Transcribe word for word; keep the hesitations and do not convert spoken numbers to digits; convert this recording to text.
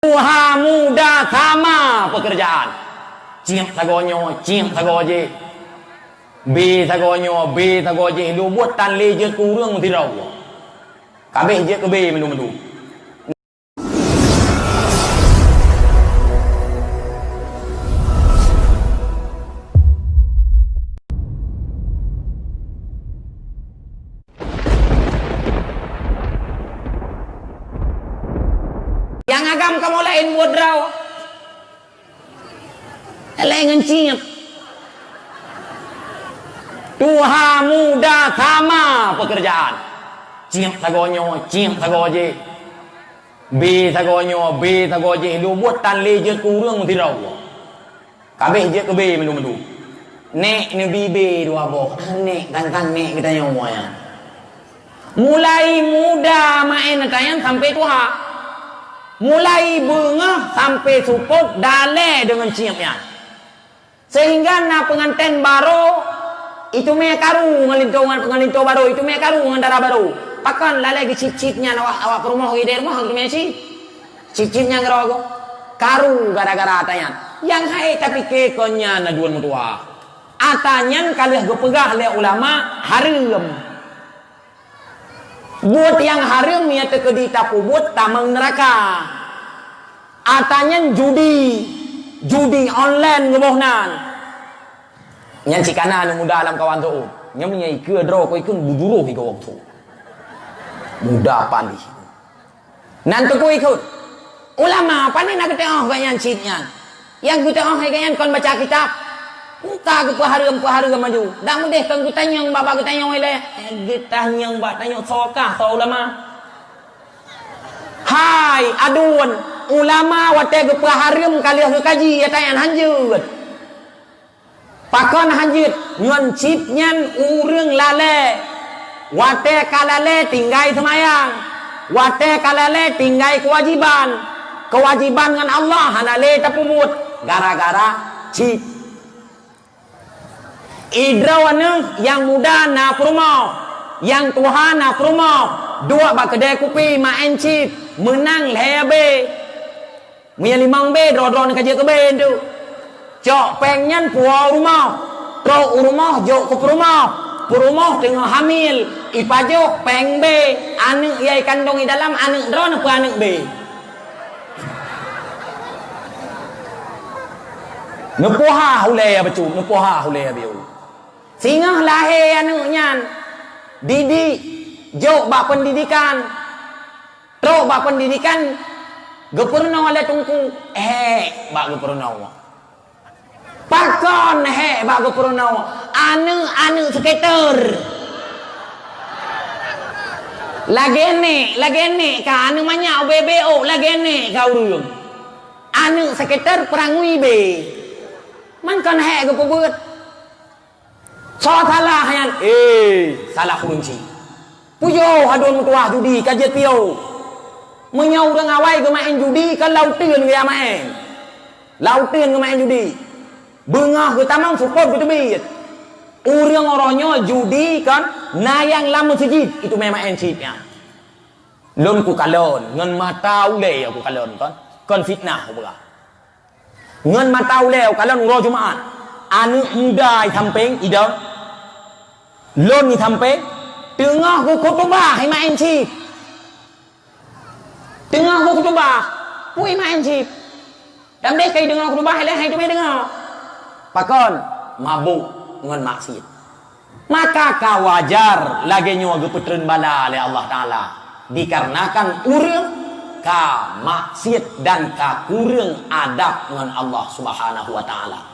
Tuha muda sama pekerjaan. Ciek sagoe nyoe, ciek sagoe jih. Bie sagoe nyoe, bie sagoe jih. Lôn buet tan lé jeuet keu ureueng sidroe. Ka abéh jeuet keu bie mandum-mandum. Nyang agam kamoe laén buet droe. Lé ngon ciek. Tuha muda sama pekerjaan. Ciek sagoe nyoe, ciek sagoe jih. Bie sagoe nyoe, bie sagoe jih. Lôn buet tan lé jeuet keu ureueng sidroe. Ka abéh jeuet keu bie mandum-mandum. Nék neubi bie dua boh. Nék tang-tang nék geutanyoe nyan. Mulai muda maén ata nyan sampai tuha. Mulai beungoh sampai seupôt dalé deungon ciek nyan. Sehingga na peunganten barô, iteumé karu ngon linto, ngon linto barô, iteumé karu ngon dara barô. Pakon lalé geucit-cit nyan awak, awak peurumoh idéh rumoh iteumé cit. Cit-cit nyang roh karu gara-gara ata nyan. Nyang hai tapike kon nyan na duen meutuah. Ata nyan ka lheueh geupeugah lé ulama hareuem. Buet nyang hareuem nyang teukeudi tapeubuet tamong neuraka. Ata nyan judi, judi online geuboh nan. Nyan cit kana aneuk muda lam kawan tu. Nyan meunyo ikeue droe ko ikun bujuroh iko waktu. Muda pandih. Nan teupeu ikot. Ulama pane na geuteuoh gobnyan cit nyan. Nyang geuteuoh hai gobnyan kon baca kitab. Ka geupeuhareuem-peuhareuem maju. Dak meudeh kon geutanyong bak-bak geutanyong ilée. Eh, geutanyong bak tanyong soe kah soe ulama. Hai, aduen, ulama watée geupeuhareuem ka lheueh geukaji, ata nyan hanjeuet. Pakon hanjeuet ngon cit nyan ureuëng lalée. Watée ka lalée tinggai seumayang. Watée ka lalée tinggai keuwajiban. Keuwajiban ngon Allah hana lé tapeubuet gara-gara cit. Idroe aneuëk nyang muda na peurumoh, nyang tuha na peurumoh, duek bak keudée kupi maén cit, meunang lhée abée. Meunyoe limong bé, droe-droe ka jeuet keu bé tu. Cok péng nyan puwoe u rumoh. Trok u rumoh jok keu peurumoh. Peurumoh teungoh hamil, ipajoh péng bé. Aneuëk nyang ikandong i dalam aneuëk droe neupeu aneuëk bé. Neupoha ulée ya bacut, neupoha ulée ya biu. Singoh lahé aneuëk nyan, didik, jok bak peundidikan. Trok bak peundidikan, geupeurunoe lé teungku, hék bak geupeurunoe. Pakon hék bak geupeurunoe? Aneuëk-aneuëk seuketer. Lagée nék, lagée nék ka aneuëk manyak ubé-bé ôk, lagée nék ka ureuëng. Aneuëk seuketer peurangui bé. Man kon hék geupeubuet. Soe salah nyan? Eh, salah ureuëng cit. Pujoe hadon meutuah judi ka jeuet piôh. Meunyoe ureuëng awai geumaén judi, kan lauteuen geuya maén. Lauteuen geumaén judi. Beungoh geutamong seupôt geuteubiet. Ureuëng uroe nyoe judi kan na nyang lam meuseujid, itu mé maén cit nyan. Lôn kukalon, ngon mata ulée kukalon kon. Kon fitnah kupeugah. Ngon mata ulée kalon uroe Jumat, aneuëk muda i sampéng idong, lôn i sampéng, teungoh geukhutubah imaén cit. Teungoh geukhutubah, peue imaén cit. Dan deh kai deungoe khutubah, ilée hai teumé deungoe. Pakon? Mabök ngon maksiet. Maka ka wajar lagée nyoe geupeutreun bala lé Allah Taala, dikarenakan ureuëng ka maksiet dan ka kureueng adab ngon Allah Subhanahu wa Taala.